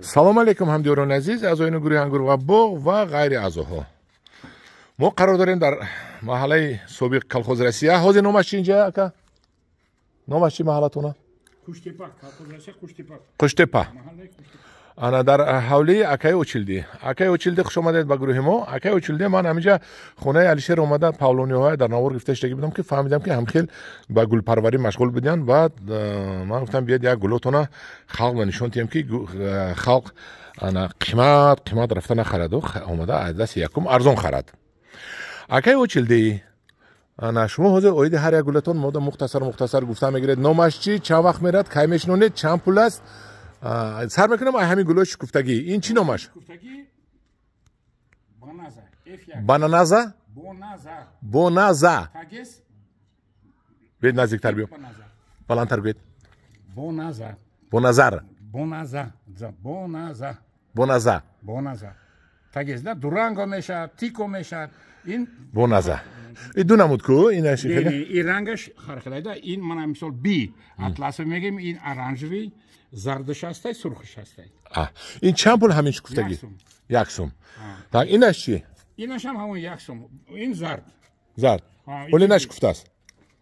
Салом алейкум, ҳамдиёрони азиз, аъзоёни гурӯҳи Ангур ва боғ ва ғайри аъзоҳо. Мо қарор дорем дар маҳаллаи собиқ колхоз Россия. Ҳозир номаш чи инҷа, ака? Номаш чи маҳаллатона? Қуштепа, колхоз Россия, Қуштепа. Қуштепа. Маҳаллаи Қуштепа. Ана дар ҳавлии акаи Очилдӣ. Акаи Очилдӣ, хуш омадед ба гурӯҳи мо. Акаи Очилдӣ, ман ҳаминҷа хонаи Алишер омада, павлониҳоя дар навор гирифта шудагӣ будам, ки фаҳмидам, ки ҳамхел ба гулпарварӣ машғул будиянд. Баъд ман гуфтам, биёд, як гулотона халқ ба нишон диҳем, ки халқ ана қимат қимат рафта нахараду омада аз дасти якум арзон харад. Акаи Очилдӣ, ана шумо ҳозир оиди ҳар як гулатон мода мухтасар мухтасар гуфта мегиред: номаш чӣ, чанд вақт мерад, кай мешинонед, чанд пул аст. Сар мекунам ай ҳамин гулои шукуфтагӣ. Ин чӣ номаш? Шукуфтагӣ Боназа. F1. Бананаза? Боназа. Боназа. Тагес. Биёед, наздиктар биё. Боназа. Баландтар гӯед. Боназа. Боназар? Боназа. Боназа. Боназа. Боназа. Тагес да дуранго мешавад, тико мешавад. Ин Боназа. И ду намуд ку инаш? Не, ин рангаш ҳархелайда. Ин мана мисол би атласо мегем, ин оранжевый, зардаш ҳастай, сурхаш ҳастай. Ин чанд пул ҳамин шукуфтагӣ? Як сум. 1 сум. Так, инаш чӣ? Инашам ҳамон 1 сум. Ин зард. Зард. Ҳа, оли нашукуфтааст.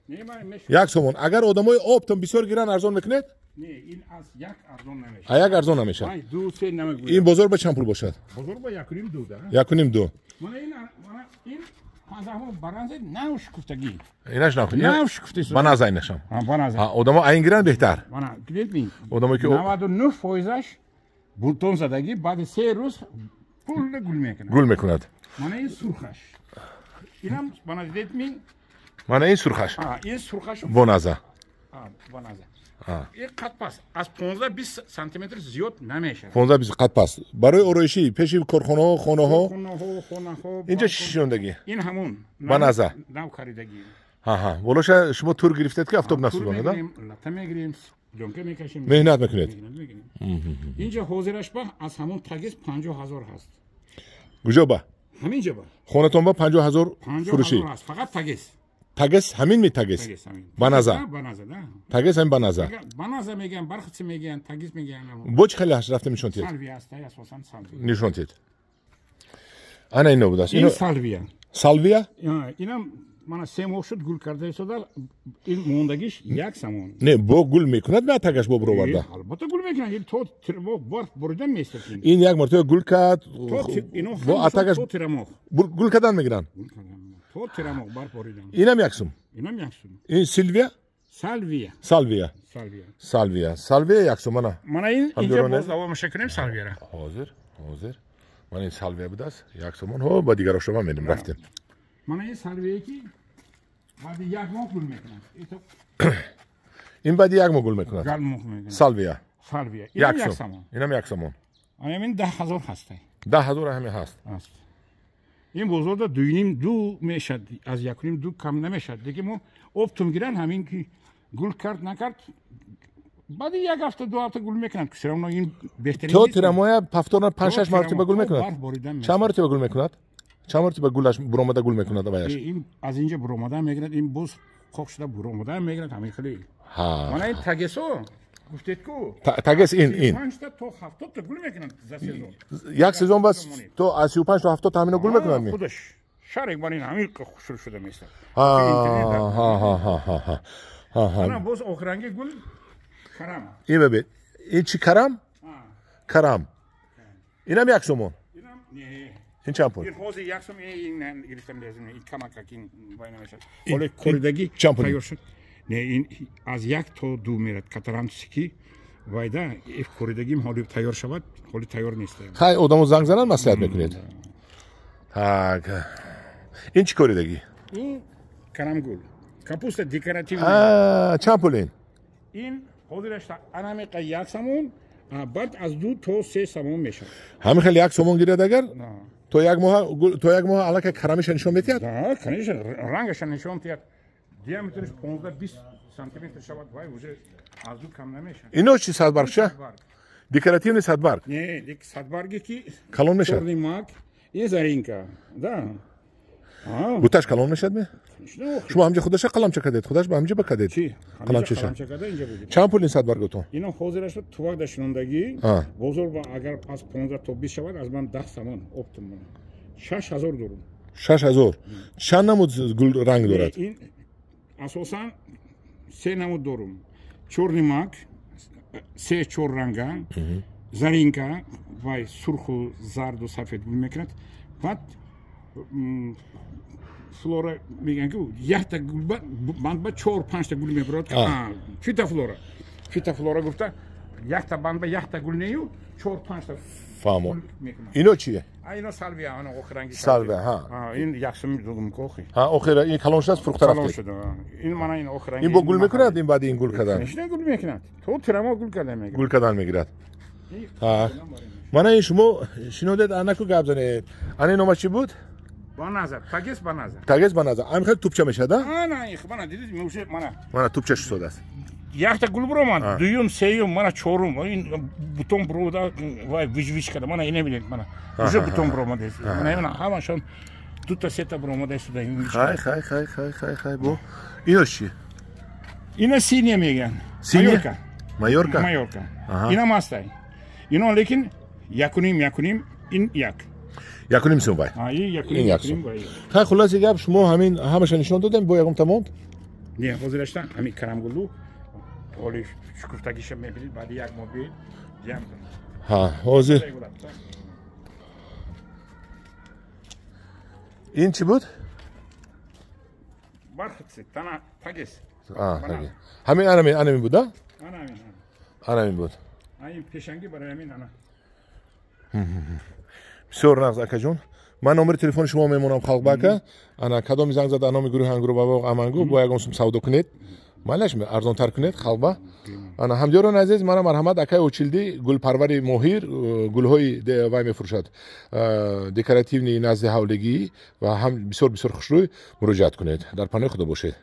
Не, ман 1 сомон. Агар одамои оптом бисёр гиранд, арзон мекунед? Не, ин аз як арзон намешавад. А як арзон намешавад? Панҷ, ду, се намегӯям. Ин бозор ба чанд пул бошад? Бозор ба якуним, ду да. Якуним, ду. Мана ин, мана ин панздаҳум баранзе, нав шукуфтагӣ. Инаш нав? Нав шукуфта. Баназа инашам? Ҳа, баназа. Одамо айн гиранд, беҳтар. Мана дидед ми? Одамое ки 99 фоизаш бутон задагӣ, баъди 3 рӯз пулла гул мекунад. Гул мекунад. Мана ин сурхаш. Инам мана дидед ми? Мана ин сурхаш. А, ин сурхаш. Боназа. А, баназа. Ин қад паст аз 15-20 сантиметр зиёд намешавад. 15-20 қад паст, барои ороишӣ пеши корхонаҳо, хонаҳо. Хонаҳо, хонаҳо. Инҷа чӣ шишондагӣ? Ин ҳамон. Баназа. Нав харидагӣ. Ҳаҳа, болоша шумо тур гирифтед, ки афтоб насӯзонада. Мегирем, лата мегирем, плёнка мекашем. Меҳнат мекунед. Меҳнат мекунем. Инҷа ҳозираш ба аз ҳамон тагиз 50 000 ҳаст. Куҷо ба? Ҳаминҷа ба. Хонатон ба 50 000? 50 Фурӯшӣ. ҳазор ҳаст фақат тагиз. Тагес ҳамин ми тагес? Тагиз ҳамин. Баназа. Баназа да. Тагес ҳамин баназа. Баназа мегӯянд, бархи мегӯянд, тагиз мегӯянд. Бо чӣ хеле рафта нишон тиҳед? Салвия аст, асосан салвия. Нишон тиҳед, ана ино будааст. Ин салвия. Салвия. Инам мана 3 моҳ шуд гул карда истода, ин мондагиш 1 сомон. Не, бо гул мекунад, на тагаш бо бироварда? Албатта гул мекунад, ин то тирмоҳ барф борида меистад ин. Ин як мартаба гул кард. То ино бо атагаш то тирамоҳ. Гул кардан мегиранд. Гул кардан. То тирамоҳ барф боридан. Инам 1 сум? Инам 1 сум. Ин силвия? Салвия. Салвия. Салвия. Салвия, салвия 1 сум, ана. Мана ин инҷа Ҳамдиёроне? Боз давомаша кунем салвияра. Ҳозир, ҳозир. Мана ин салвия будааст, 1 сомон. Ҳо, ба дигарошо ман мерем, рафтем. Мана ин салвие, ки баъди як моҳ гул мекунад. Ин баъди як моҳ гул мекунад? Гул моҳ мекунад. Салвия. Салвия. як Инам як сум сомон. Инам 1 сомон. Ана ин 10 000 ҳастай. 10 000 ҳаме ҳаст? Аст. Ин бозорда дуюним, ду мешад, аз якуним, ду кам намешад. Лекин мо оптом гиран, ҳамин ки гул кард, накард, баъди як ҳафта, 2 ҳафта гул мекунад. Всё равно ин беҳтарин. То тирамоя повторно панҷ, шаш маротиба гул мекунад? Барф боридан. Чанд маротиба гул мекунад? Чанд маротиба гулаш буромада гул мекунад ваяш? Ин аз инҷа буромада мегирад, ин боз хок шуда буромада мегирад, ҳамин хеле. Ҳа. Мана ин тагесо гуфтед ку. Тагес ин 5 та то 70 та гул мекунад за сезон. Як сезон бас то аз 35 то 70 ҳамино гул мекунад ми? Худаш шарик бар ин ҳамин хушрӯ шуда местад. Ҳа. Ана боз охиранги гул карам. Ин бибин, ин чӣ? Карам, карам. Инам 1 сомон? Инам не. Ин чанд пул? Ин ҳозир 1 сум, ин гирифтам лезим, ин камакак, ин вай намешад. Ҳоле коридагӣ чанд пул? Тайёр шуд. Не, ин аз як то ду мерад, катарантуси вайда иф коридагим ҳоли тайёр шавад, ҳоли тайёр нест. Хай, одамо занг зананд, маслиҳат мекунед. Так, ин чӣ коридагӣ? Ин карамгул, капуста декоративная. Чанд пул ин? Ин ҳозираш анамиқа 1 сомон, баъд аз 2 то 3 сомон мешавад. Ҳамин хеле 1 сомон гирад, агар то як моҳ, то як моҳ аллакай карамиша нишон медиҳад? Да, конечно, рангаша нишон медиҳад. Диаметраш 15-20 сантиметр шавад, вай уже аз ду кам намешавад. Ино чи, садбаргча? Декоративный садбарг? Не, садбарге ки Калон мешавад? Чёрный мак, ин заринка, да. Буташ калон мешавад ме? Шумо ҳамҷа худаша қаламча кардед, худаш ба ҳамҷа бакардед? Қаламчаша. Чанд пул ин садбарготон? Ино ҳозирашо тувак да шинондагӣ. Бозор ба агар аз 15 то 20 шавад, аз ман 10 сомон оптом. 6000 дорум. 6000. Чанд намуд гул ранг дорад? Ин асосан се намуд дорум. Чёрный мак, 3-4 ранга, заринка, вай сурху зарду сафед гул мекунад. Баъд флора мегӯянд ки якта гул банд ба 4-5 та гул мебарад. Фитофлора. Фитофлора гуфта якта банд ба якта гул нею 4-5 та. Фаҳмо. Ино чие? Ино салвия, ана охиранги. Салвия, ҳа. Ин яксум дудум ки охи. Ҳа, охира ин калон шудааст, фурӯхта рафтед. Ин мана ин охиранги. Ин бо гул мекунад, ин баъди ин гул кардан? Нишна гул мекунад. То тирамо гул кардан мегирад. Гул кардан мегирад. Ҳа. Мана ин шумо шинодед, анаку гап занед. Ана ин номаш чӣ буд? Баназар, тагес баназар. Тагес баназар. Ами хеле тупча мешавад, а? Ана ин, мана дидед, меуше мана. Мана тупча шудааст. Якта гул буромад, дуюм, сеюм, мана чорум. Ин бутон бурода, вай виж-виж карда. Мана ине бинед, мана. Уже бутон буромадааст. Мана мана ҳамашон дута сета буромадааст. Хай, хай, хай, хай, хай, хай, бо. Ино чӣ? Ина синия мегӯянд. Синия? Майорка. Майорка. Ина мастай. Ино лекин якуним, якуним, ин як. Якуним сум вай. Ин як сум. Хай, хулоси гап, шумо ҳамин ҳамаша нишон додем, бо ягон тамонд? Не, ҳозирашта ҳамин карамгулу ҳоли шукуфтагиша мебинед, баъди як моҳ биед, ҷамъ. Ҳа, ҳозир. Ин чӣ буд? Бархатси, тана тагес. Тагес. Ҳамин анамин буд, а? Анамин. Анамин буд. Ин пешангӣ барои ҳамин ана. Бисёр нағз, акаҷон. Ман номери телефони шумо мемонам, халқ бака. Ана кадоми занг зада номи гурӯҳи Ангуру бабоғ Амангу, бо ягон сум савдо кунед. Майлаш арзонтар кунед халқба. Ана ҳамдиёрони азиз, мана марҳамат, акаи Очилдӣ, гулпарвари моҳир, гулҳои вай мефурӯшад, декоративни назди ҳавлигӣ ва ҳам бисёр бисёр хушрӯй. Муроҷиат кунед. Дар паноҳи Худо бошед.